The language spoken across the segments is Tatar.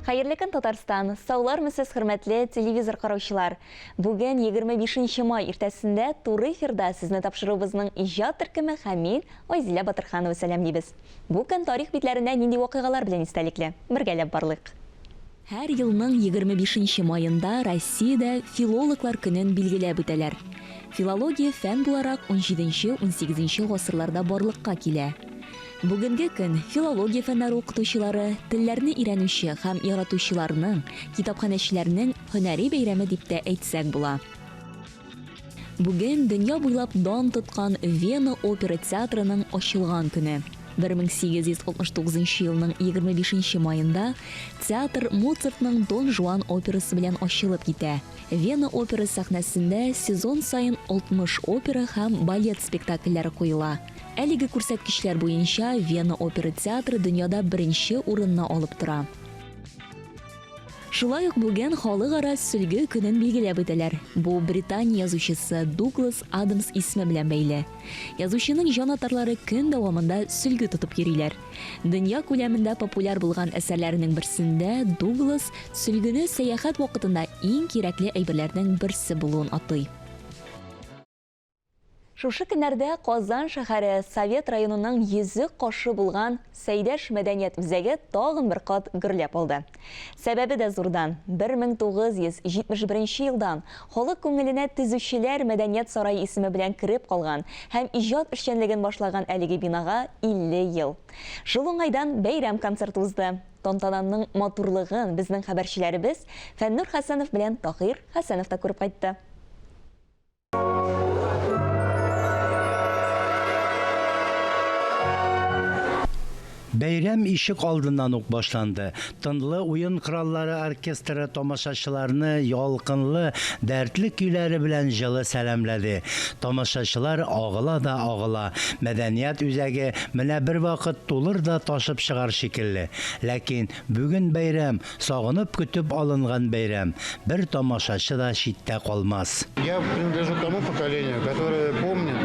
Хәерле көн, Татарстан! Саулармысез, хөрмәтле телевизор караучылар! Бүген 25 май иртәсендә туры эфирда сезне тапшыруыбызның иҗат төркеме һәм мин, Айзилә Батырханова сәламлибез. Бу көн тарих битләрендә нинди вакыйгалар белән истәлекле? Бергәләп барлыйк. Һәр елның 25 маенда Россиядә Филологлар көнен билгеләп үтәләр. Филология фән буларак унҗиденче-унсигезенче гасырларда барлыкка килә. Бүгенге көн, филология фәннәре укытучылары, телләрне өйрәнүче һәм яратучыларның, китапханәчеләрнең һөнәри бәйрәме дип тә әйтсәк була. Бүген дөнья буйлап дан тоткан Вена опера театрының ачылган көне. 1869 елның 25 маенда театр Моцартның Дон Жуан операсы белән ачылып китә. Вена опера сәхнәсендә сезон саен 60 опера һәм балет спектакльләре куела. Әлеге күрсәткечләр буенча Вена опера театры дөньяда беренче урынны алып тора. Шулай ук бүген Халыкара сөлге көнен билгеләп үтәләр. Бу Британия язучысы Дуглас Адамс исеме белән бәйле. Язучының җанатарлары көн дәвамында сөлге тотып йөриләр. Дөнья күләмендә популяр булган әсәрләренең берсендә Дуглас сөлгене сәяхәт вакытында иң кирәкле әйберләрнең берсе булуын атый. Шушы көннәрдә Казан шәһәре Совет районының йөзек кашы булган Сәйдәш мәдәният үзәге тагын бер кат гөрләп алды. Сәбәбе дә зурдан, 1971 елдан халык күңеленә Төзүчеләр мәдәният сарае исеме белән кереп калган һәм иҗат эшчәнлеген башлаган әлеге бинага 50 ел. Шул уңайдан бәйрәм концерты узды. Тантананың матурлыгын безнең хәбәрчеләребез Фәннур Хәсәнов белән Таһир Хәсәнов та күреп кайтты. Бәйрәм ишек алдыннан ук башланды. Тынлы уен кораллары оркестры тамашачыларны ялкынлы, дәртле көйләре белән җылы сәламләде. Тамашачылар агыла да агыла. Мәдәният үзәге менә бервакыт тулыр да ташып чыгар шикелле. Ләкин бүген бәйрәм, Сагынып көтеп алынган бәйрәм, бер тамашачы да читтә калмас. Я принадлежу к тому поколению, которое помнит,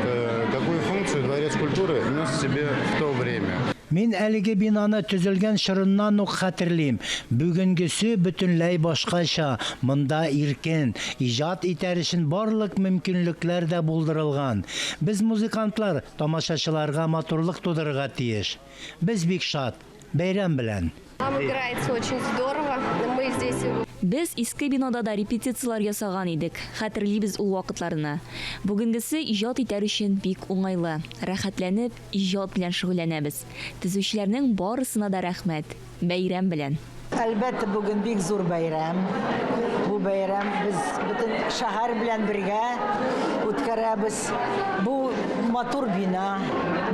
какую функцию Дворец культуры нес в себе в то время. Мин әлеге бинаны төзелгән чорыннан ук хәтерлим. Бүгенгесе бөтенләй башкача, монда иркен, иҗат итәр өчен барлык мөмкинлекләр дә булдырылган. Без, музыкантлар, тамашачыларга матурлык тудырырга тиеш. Без бик шат. Бәйрәм белән! Нам играется очень здорово, мы здесь. Без иске бинада да репетицияләр ясаган идек, хәтерлибез ул вакытларны. Бүгенгесе иҗат итәр өчен бик уңайлы. Рәхәтләнеп, иҗат белән шөгыльләнәбез. Төзүчеләрнең барысына да рәхмәт. Бәйрәм белән! Әлбәттә, бүген бик зур бәйрәм. Бу бәйрәм без бөтен шәһәр белән бергә үткәрәбез. Бу матур бина,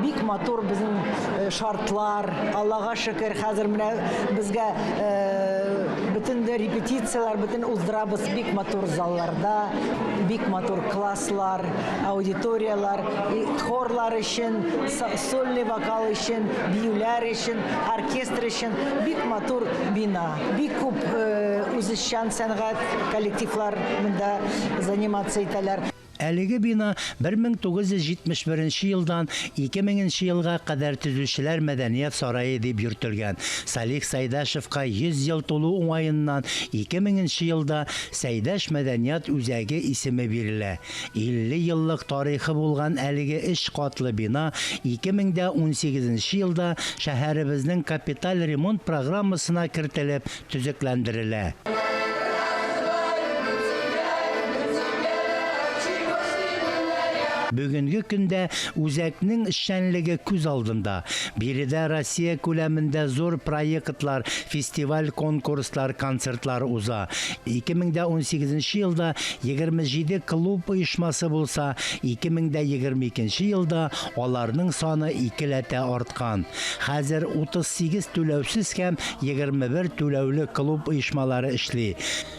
бик матур безнең э, шартлар. Аллага шөкер, хәзер менә безгә э, бөтен дә репетицияләр бөтен уздырабыз бик матур залларда, бик матур класслар, аудиторияләр, хорлар өчен, сольный вокал өчен, биюләр өчен, оркестр өчен бик матур бина. Бик күп үзешчән сәнгать коллективлар монда заниматься итәләр. Әлеге бина 1971 елдан 2000 нче елга кадәр Төзүчеләр мәдәният сарае дип йөртелгән. Салих Сәйдәшевка 100 ел тулу уңаеннан 2000 нче елда Сәйдәш мәдәният үзәге исеме бирелә. 50 еллык тарихы булган әлеге өч катлы бина 2018 нче елда шәһәребезнең капиталь ремонт программасына кертелеп төзекләндерелә. Бүгенге көндә үзәкнең эшчәнлеге күз алдында. Биредә Россия күләмендә зур проектлар, фестиваль-конкурслар, концертлар уза. 2018 нче елда 27 клуб оешмасы булса, 2022 елда аларның саны икеләтә арткан. Хәзер 38 түләүсез һәм 21 түләүле клуб оешмалары эшли.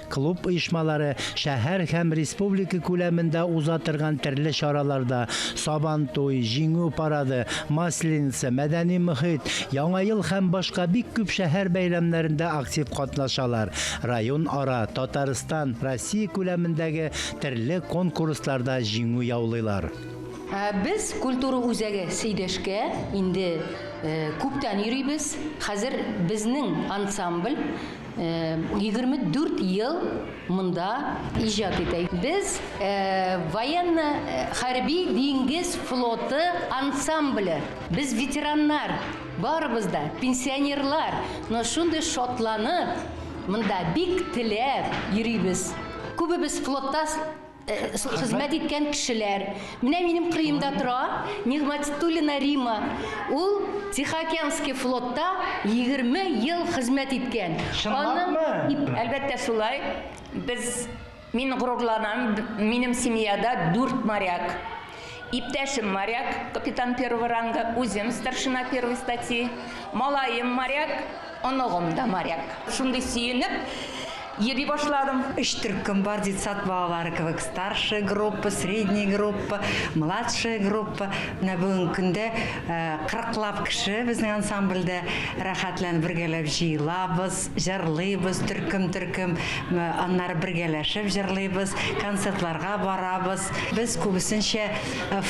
Клуб оешмалары шәһәр һәм республика күләмендә уза торган төрле чараларда, Сабантуй, Җиңү парады, Масленица, Мәдәни мохит, Яңа ел һәм башка бик күп шәһәр бәйрәмнәрендә актив катнашалар, район-ара, Татарстан, Россия күләмендәге төрле конкурсларда җиңү яулыйлар. Без культура үзәге Сәйдәшкә инде күптән йөрибез. Хәзер безнең ансамбль. 24 ел монда иҗат итә. Без военно хәрби диңгез флоты ансамбле. Без ветераннар, барыбыз да пенсионерлар, но шундый шатланып, монда бик теләп йөрибез. Күбебез флотта хезмәт иткән кешеләр. Менә минем кырыемда тора Нигъмәтуллина Рима. Ул Тихоокеанский флотта 20 ел хезмәт иткән. Чынлапмы? Әлбәттә шулай. Без, мин горурланам, минем семьяда дүрт моряк. Иптәшем моряк, капитан первого ранга, үзем старшина первой статьи, малаем моряк, оныгым да моряк. Шундый сөенеп йөри башладым. Өч төркем бар, детсад балалары кебек. Старшая группа, средняя группа, младшая группа. Менә бүгенге көндә кырыклап кеше безнең ансамбльдә рәхәтләнеп бергәләп җыелабыз, җырлыйбыз төркем-төркем, аннары бергәләшеп җырлыйбыз, концертларга барабыз. Без күбесенчә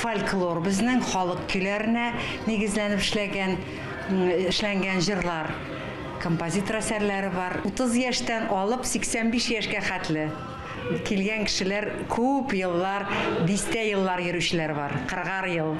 фольклор безнең халык көйләренә нигезләнеп эшләгән, эшләнгән җырлар. Композитор әсәрләре бар. 30 яшьтән алып 85 яшькә хәтле килгән кешеләр күп еллар, дистә еллар йөрүчеләр бар, кырыгар ел.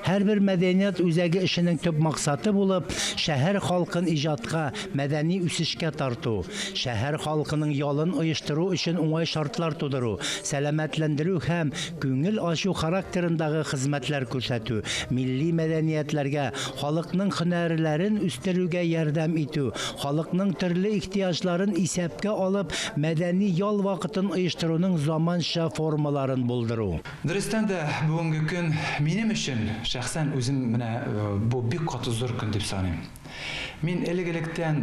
Һәрбер мәдәният үзәге эшенең төп максаты булып, шәһәр халкын иҗатка, мәдәни үсешкә тарту, шәһәр халкының ялын оештыру өчен уңай шартлар тудыру, сәламәтләндерү һәм күңел ачу характерындагы хезмәтләр күрсәтү, милли мәдәниятләргә, халыкның һөнәрләрен үстерүгә ярдәм итү, халыкның төрле ихтыяҗларын исәпкә алып, мәдәни ял вакытын оештыруның заманча формаларын булдыру. Дөрестән дә, бүгенге көн минем өчен, шәхсән үзем менә бу бик каты зур көн дип саныйм. Мин элек-электән,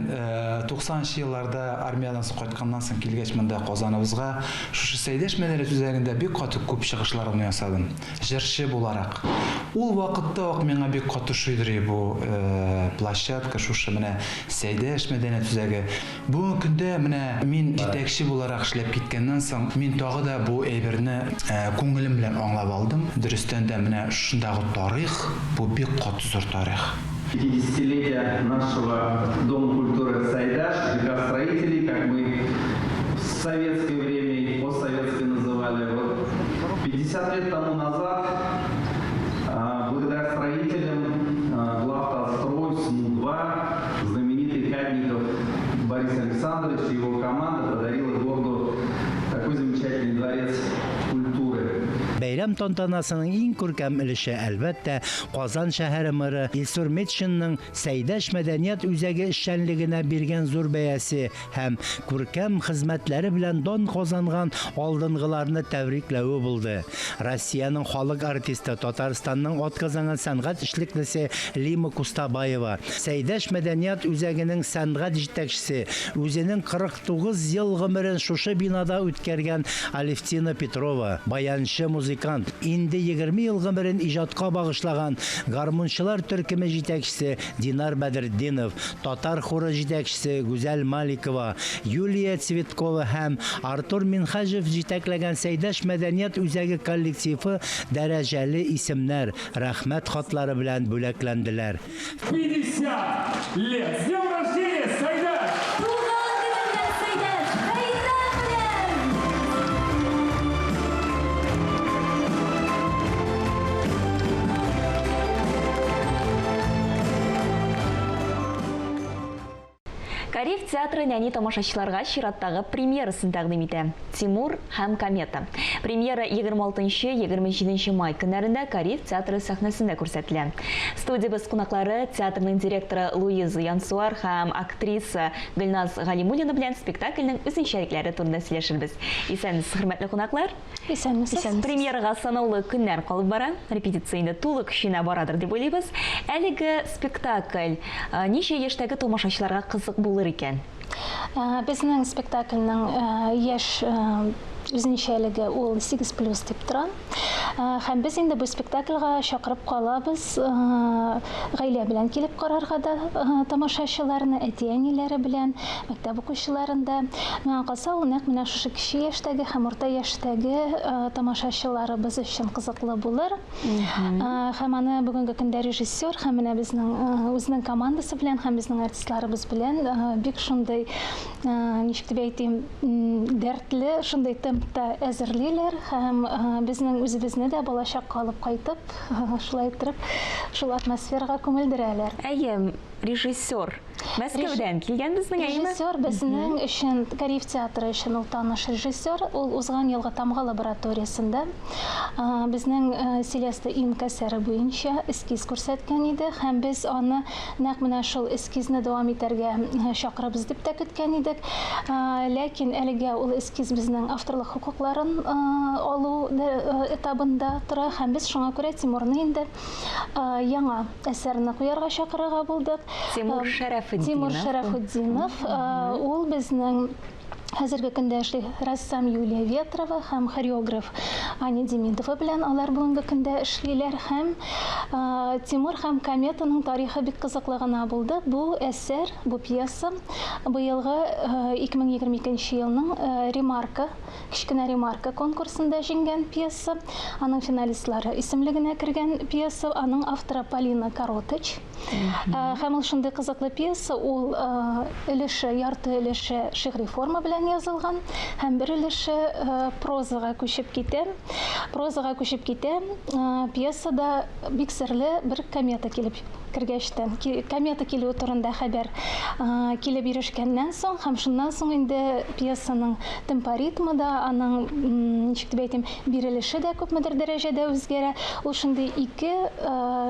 90 нчы елларда армиядән соң кайтканнан соң килгәч монда Казаныбызга, шушы Сәйдәш мәдәният үзәгендә бик каты күп чыгышларымны ясадым, җырчы буларак. Ул вакытта ук миңа бик каты ошыйдыр бу площадка, шушы менә Сәйдәш мәдәният үзәге. Бүгенге көндә менә мин җитәкче буларак эшләп киткәннән соң, мин тагы да бу әйберне күңелем белән аңлап алдым. Дөрестән дә, менә шушындагы тарих, бу бик каты зур тарих. Пятидесятилетие нашего Дома культуры Сайдаш, ЖК строителей, как мы в советское время и постсоветское называли. Вот 50 лет тому назад, благодаря строителям Главтатстрой, СМУ-2, знаменитый Кадников Борис Александрович и его команда подарила городу такой замечательный дворец культуры. Бәйрәм тантанасының иң күркәм өлеше, әлбәттә, Казан шәһәре мэры Илсур Метшинның Сәйдәш мәдәният үзәге эшчәнлегенә биргән зур бәясе һәм күркәм хезмәтләре белән дан казанган алдынгыларны тәбрикләве булды. Россиянең халык артисты, Татарстанның атказанган сәнгать эшлеклесе Лима Кустабаева, Сәйдәш мәдәният үзәгенең сәнгать җитәкчесе, үзенең 49 ел гомерен шушы бинада үткәргән Алевтина Петрова, баянчы музыкант, инде 20 ел гомерен иҗатка багышлаган гармунчылар төркеме җитәкчесе Динар Бәдретдинов, татар хоры җитәкчесе Гүзәл Маликова, Юлия Цветкова һәм Артур Минһаҗев җитәкләгән Сәйдәш мәдәният үзәге коллективы дәрәҗәле исемнәр, рәхмәт хатлары белән бүләкләнделәр. 50 лет! С днем рождения, Сайдаш! Туган көнең белән, Сәйдәш! Бәйрәм белән! Кариев театры нәни тамашачыларга чираттагы премьерасын тәкъдим итә. Тимур һәм комета. Премьера 26-27 май көннәрендә Кариев театры сәхнәсендә күрсәтелә. Студиябез кунаклары театрның директоры Луиза Янсуар һәм актриса Гөлназ Галимуллина белән спектакльнең үзенчәлекләре турында сөйләшербез. Исәнмесез, хөрмәтле кунаклар. Исәнмесез. Премьерага санаулы көннәр калып бара. Репетиция инде тулы көченә барадыр дип уйлыйбыз. Әлеге спектакль ничә яшьтәге тамашачыларга кызык булыр икән? Безнең спектакльнең яшь үзенчәлеге ул 8 плюс дип тора. Һәм без инде бу спектакльгә чакырып калабыз гаилә белән килеп карарга да тамашачыларны, әти-әниләре белән, мәктәп укучыларын да. Миңа калса, ул нәкъ менә шушы кече яшьтәге һәм урта яшьтәге тамашачыларыбыз өчен кызыклы булыр. Һәм аны бүгенге көндә режиссер һәм менә безнең үзенең командасы белән һәм безнең артистларыбыз белән бик шундый, ничек дип әйтим, дәртле шундый темпта әзерлиләр һәм безнең үзебезне дә балачакка алып кайтып, шулай иттереп, шул атмосферага күмелдерәләр. Әйе, режиссер Мәскәүдән килгән безнең, әйеме? Режиссер безнең өчен, Кариев театры өчен ул таныш режиссер. Ул узган елгы Тамга лабораториясендә безнең Селеста Инк әсәре буенча эскиз күрсәткән иде һәм без аны нәкъ менә шул эскизны дәвам итәргә чакырабыз дип тә көткән идек. Ләкин әлегә ул эскиз безнең авторлык хокукларын алу этабында тора һәм без шуңа күрә Тимурны инде яңа әсәрне куярга чакырырга булдык. Тимур Шәрәфетдинов. Тимур Шәрәфетдинов. Ул безнең хәзерге көндә эшли рәссам Юлия Ветрова һәм хореограф Аня Демидова белән алар бүгенге көндә эшлиләр һәм Тимур һәм кометаның тарихы бик кызыклы гына булды. Бу әсәр, бу пьеса быелгы 2022 елның Ремарка Кечкенә ремарка конкурсында җиңгән пьеса, аның финалистлары исемлегенә кергән пьеса, аның авторы Полина Коротыч. Һәм ул шундый кызыклы пьеса, ул өлеше, ярты өлеше шигъри форма белән язылган һәм бер өлеше прозага күчеп китә. Прозага күчеп китә. Пьесада бик серле бер комета килеп кергәчтән, комета килүе турында хәбәр килеп ирешкәннән соң һәм шуннан соң инде пьесаның темпоритмы да, аның, ничек дип әйтим, бирелеше дә күпмедер дәрәҗәдә үзгәрә. Ул шундый ике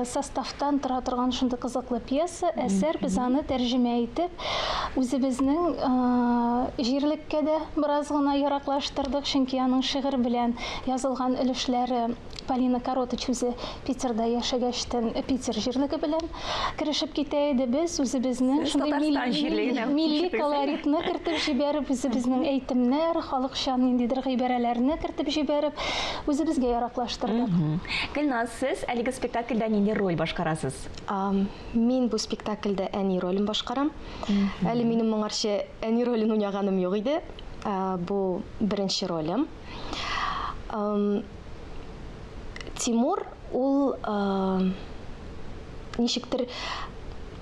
составтан тора торган шундый кызыклы пьеса, әсәр. Без аны тәрҗемә итеп, үзебезнең җирлеккә дә бераз гына яраклаштырдык, чөнки аның шигырь белән язылган өлешләре Полина Коротыч үзе Питерда яшәгәчтен Питер җирлеге белән керешеп китә иде. Без үзебезнең шундый милли колоритны кертеп җибәреп, үзебезнең әйтемнәр, халыкчан ниндидер гыйбарәләрне кертеп җибәреп, үзебезгә яраклаштырдык. Гөлназ, сез әлеге спектакльдә нинди роль башкарасыз? Мин бу спектакльдә әни ролен башкарам. Әле минем моңарчы әни ролен уйнаганым юк иде. Бу беренче ролем. Тимур ул ничектер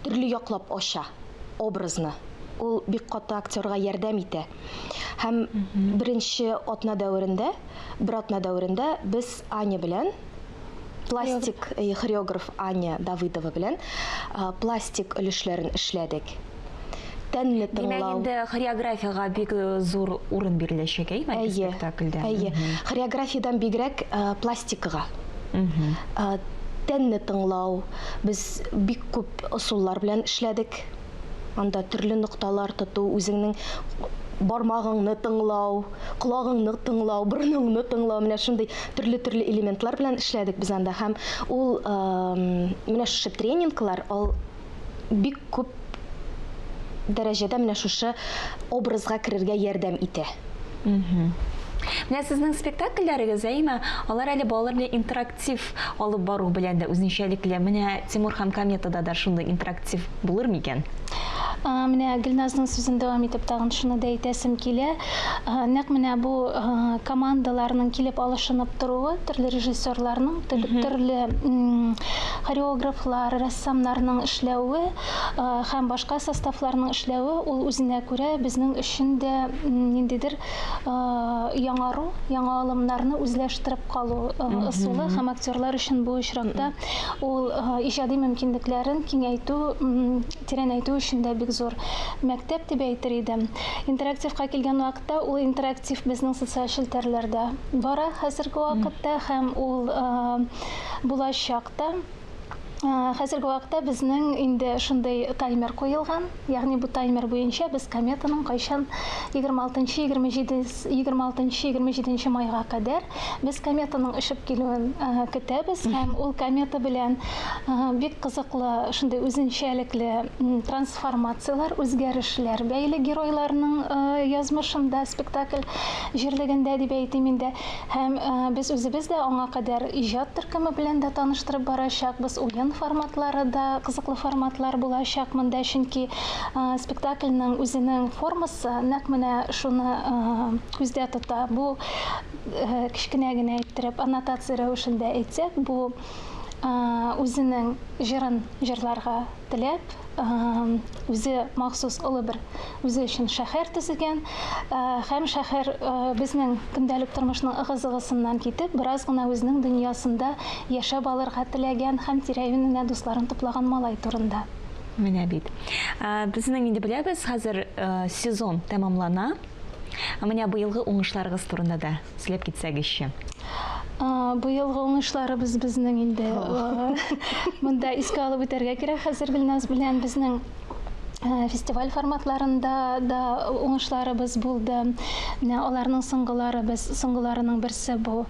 төрле яклап ача образны. Ул бик каты актерга ярдәм итә. Һәм беренче атна дәверендә, бер атна дәверендә без Аня белән пластик хореограф Аня Давыдова белән пластик өлешләрен эшләдек. Тәнне Димәк, тыңлау. инде хореографиягә бик зур урын биреләчәк, әйеме, Әйе, спектакльдә? әйе. Хореографиядән бигрәк пластикага. Тәнне тыңлау. Без бик күп ысуллар белән эшләдек. Анда төрле нокталар тоту, үзеңнең бармагыңны тыңлау, колагыңны тыңлау, борыныңны тыңлау, менә шундый төрле-төрле элементлар белән эшләдек без анда. Һәм ул менә шушы тренинглар, ул бик күп дәрәҗәдә менә шушы образга керергә ярдәм итә. Менә сезнең спектакльләрегез, әйеме, алар әле балалар белән интерактив алып бару белән дә үзенчәлекле. Менә Тимур һәм Кометада да шундый интерактив булыр микән? Менә Гөлназның сүзен дәвам итеп тагын шуны да әйтәсем килә. Нәкъ менә бу командаларның килеп алышынып торуы, төрле режиссерларның, төрле хореографлар, рәссамнарның эшләве һәм башка составларның эшләве, ул үзенә күрә безнең өчен дә ниндидер яңару, яңа алымнарны үзләштереп калу ысулы һәм актерлар өчен бу очракта ул иҗади мөмкинлекләрен киңәйтү, тирәнәйтү өчен дә бик зур мәктәп дип әйтер идем. Интерактивка килгән вакытта, ул интерактив безнең социаль челтәрләрдә бара хәзерге вакытта һәм ул булачак та. Хәзерге вакытта безнең инде шундый таймер куелган, ягъни бу таймер буенча без кометаның кайчан 26 27 26 27 майга кадәр без кометаның очып килүен көтәбез һәм ул комета белән бик кызыклы шундый үзенчәлекле трансформацияләр, үзгәрешләр бәйле геройларның язмышында, спектакль җирлегендә дип әйтим инде. Һәм без үзебез дә аңа кадәр иҗат төркеме белән дә таныштырып барачакбыз, уен форматлары да кызыклы форматлар булачак монда, чөнки спектакльнең үзенең формасы нәкъ менә шуны күздә тота. Бу кечкенә генә иттереп аннотация рәвешендә әйтсәк, бу үзенең җырын җырларга теләп, үзе махсус олы бер үзе өчен шәһәр төзегән һәм шәһәр безнең көндәлек тормышның ыгы-зыгысыннан китеп, бераз гына үзенең дөньясында яшәп алырга теләгән һәм тирә-юненә дусларын туплаган малай турында. Менә бит. Безнең инде беләбез, хәзер сезон тәмамлана. Менә быелгы уңышларыгыз турында да сөйләп китсәгезче. Быелгы уңышларыбыз безнең инде монда искә алып үтәргә кирәк хәзер Гөлназ белән безнең фестиваль форматларында да уңышларыбыз булды. Менә аларның соңгылары без соңгыларының берсе бу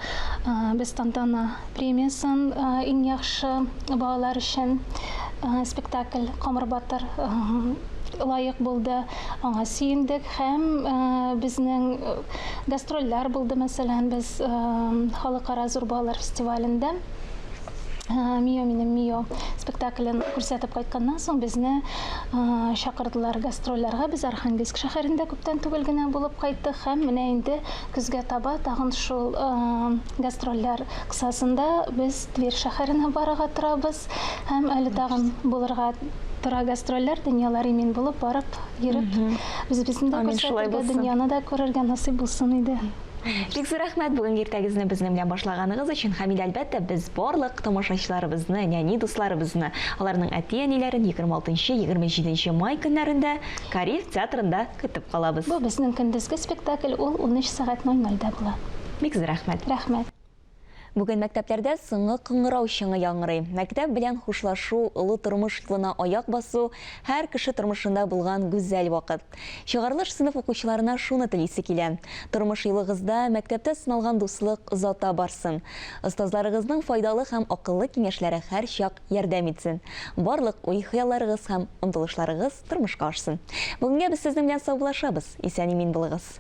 без тантана премиясен иң яхшы балалар өчен спектакль Камыр батыр лаек булды. Аңа сөендек һәм безнең гастрольләр булды, мәсәлән, без халыкара зур балалар фестивалендә Мио минем Мио спектаклен күрсәтеп кайтканнан соң безне чакырдылар гастрольләргә. Без Архангельск шәһәрендә күптән түгел генә булып кайттык һәм менә инде көзгә таба тагын шул гастрольләр кысасында без Тверь шәһәренә барырга торабыз һәм әле тагын булырга тора гастрольләр, дөньялар имин булып, барып, йөреп, үзебезне дә күрсәтергә, дөньяны да күрергә насыйп булсын иде. Бик зур рәхмәт бүгенге иртәгезне безнең белән башлаганыгыз өчен һәм инде, әлбәттә, без барлык тамашачыларыбызны, нәни дусларыбызны, аларның әти-әниләрен 26, 27 май көннәрендә Кариев театрында көтеп калабыз. Бу безнең көндезге спектакль, ул 13 сәгать 00 дә була. Бик зур рәхмәт. Рәхмәт. Бүген мәктәпләрдә соңгы кыңгырау чыңы яңгырый. Мәктәп белән хушлашу, олы тормыш юлына аяк басу, һәр кеше тормышында булган гүзәл вакыт. Чыгарылыш сыйныф укучыларына шуны телисе килә, тормыш юлыгызда мәктәптә сыналган дуслык озата барсын. Остазларыгызның файдалы һәм акыллы киңәшләре һәрчак ярдәм итсен. Барлык уй-хыялларыгыз һәм омтылышларыгыз тормышка ашсын. Бүгенгә без сезнең белән саубуллашабыз. Исән-имин булыгыз.